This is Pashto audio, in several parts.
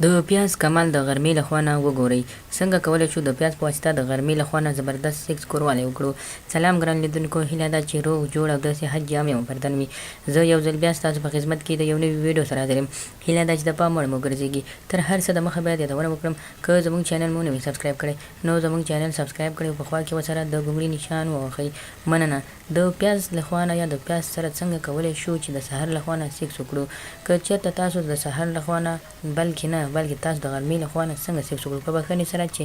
د پیاز کمال د غرمې له خوا نه وګورئ څنګه کولای شو د پیاز په واسطه د غرمې له خوا نه زبردست سکس کوروالی وکړو سلام ګران لیدونکو هیله ده چې روغ جوړ او د صحت جامې مو پر تن وي زه یو ځل بیا ستاسو په خدمت کې د یو نوي ویډیو سره حاضر یم هیله ده چې د پام وړ مو ګرځیږي تر هر څه د مخه باید یادونه وکړم که زموږ چینل مو نه وي سبسکرایب کړی نو زموږ چینل سبسکرایب کړئ او په خوا کې ورسره د ګونګړي نشان ووهئ مننه. د پیاز له خوا نه یا د پیاز سره څنګه کولی شو چې د سحر له خوا نه سکس وکړو که چیرته تاسو د سحر له خوا نه بلکې نه بلکې تاسو د غرمې له خوا نه څنګه سکس وکړو په بښنې سره چې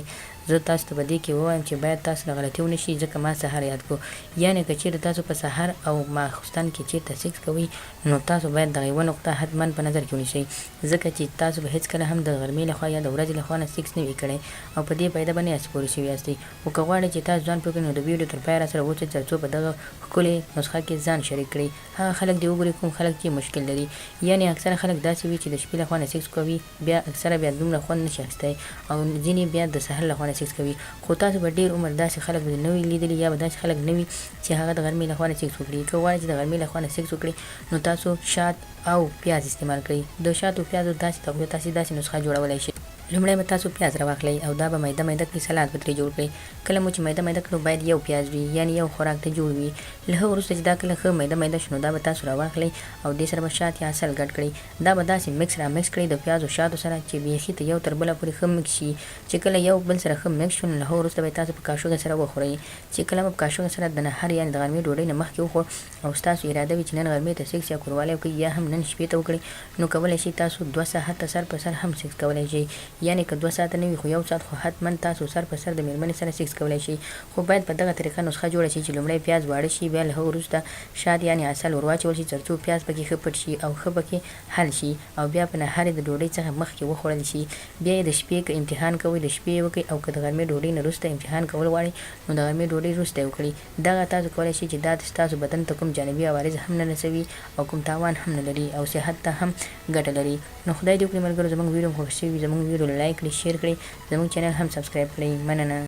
زه تاسو ته په دې کې ووایم چې باید تاسو نه غلطي ونه شي ځکه ما سحر یاد کړو یعنې که چیرته تاسو په سحر او ماخوستن کې چیرته سکس کوئ نو تاسو باید دغه یوه نقطه حتما په نظر کې ونیسئ ځکه چې تاسو به هیڅکله هم د غرمې له خوا یا د ورځې له خوا نه سکس نه وي کړی او په دې فایده به نه یاست پورې شوي یاستئ. خو که غواړئ چې تاسو ځان پوه کړئ نو د ویډیو تر پایه راسره اوسئ تر څو په دغه ښکلې نسخه کې ځان شریک کړئ. هغه خلک دې وګوري کوم خلک چې مشکل لري یعنې اکثره خلک داسې وي چې د شپې لخوا نه سکس کوي بیا اکثره بیا دومره خوند نشي اخیستی او ځینې بیا د سحر لخوا نه سکس کوي خو تاسو به ډیر عمر داسې خلک نه وي لیدلي یا به داسې خلک نه وي چې هغه د غرمې لخوا نه سکس وکړي. که غواړئ چې د غرمې لخوا نه سکس وکړئ نو تاسو شات او پیاز استعمال کړئ. د شاتو پیازو داسې تغذیه تاسې داسې نسخه جوړولای شئ. لومړی به تاسو پیاز راواخلئ او دا به میده میده کړئ سلاد به ترې جوړ کړئ. کله مو چې میده میده کړو باید یو پیاز وي یعنې یو خوراک ته جوړ وي. له هغه وروسته چې دا کله ښه میده میده شو نو دا به تاسو راواخلئ او دې سره به شات یا عسل ګډ کړئ. دا به داسې مکس را مکس کړئ د پیازو شاتو سره چې بیخي ته یو تر بله پورې ښه مکس شي. چې کله یو بل سره ښه مکس شو نو له هغه وروسته به یې تاسو په کاشوغې سره وخورئ. چې کله مو په کاشوغې سره د نهر یعنې د غرمې ډوډۍ نه مخکې وخوړ او ستاسو اراده وي چې نن غرمې ته سکس یا کوروالی وکړئ یا هم نن شپې ته وکړئ نو کولای شئ تاسو 2 ساعته سر په سر هم سکس کولای شئ یعنې که 2 ساعته نه وي خو یو ساعت خو حتما تاسو سر په سر د میرمنې سره سکس کولای شئ خو باید په دغه طریقه نسخه جوړه شي چې لومړی پیاز واړه شي بیا له هغه وروسته شات یعنې عسل ورواچول شي ترڅو پیاز پکې ښه پټ شي او ښه پکې حل شي او بیا په نهارې د ډوډۍ څخه مخکې وخوړل شي بیا یې د شپې که امتحان کوئ د شپې یې وکړئ او که د غرمې ډوډۍ نه وروسته امتحان کول غواړئ نو د غرمې ډوډۍ وروسته یې وکړئ. دغه تاسو کولای شئ چې دا ستاسو بدن ته کوم جانبي عوارض هم نه رسوي او کوم تاوان هم نه لري او صحت ته هم ګټه لري نو خدای دې وکړي ملګرو زموږ ویډیو مو خوښه شوي وي زموږ ویډیو لایک کړئ شیر کړئ زموږ چینل هم سبسکرایب کړئ مننه.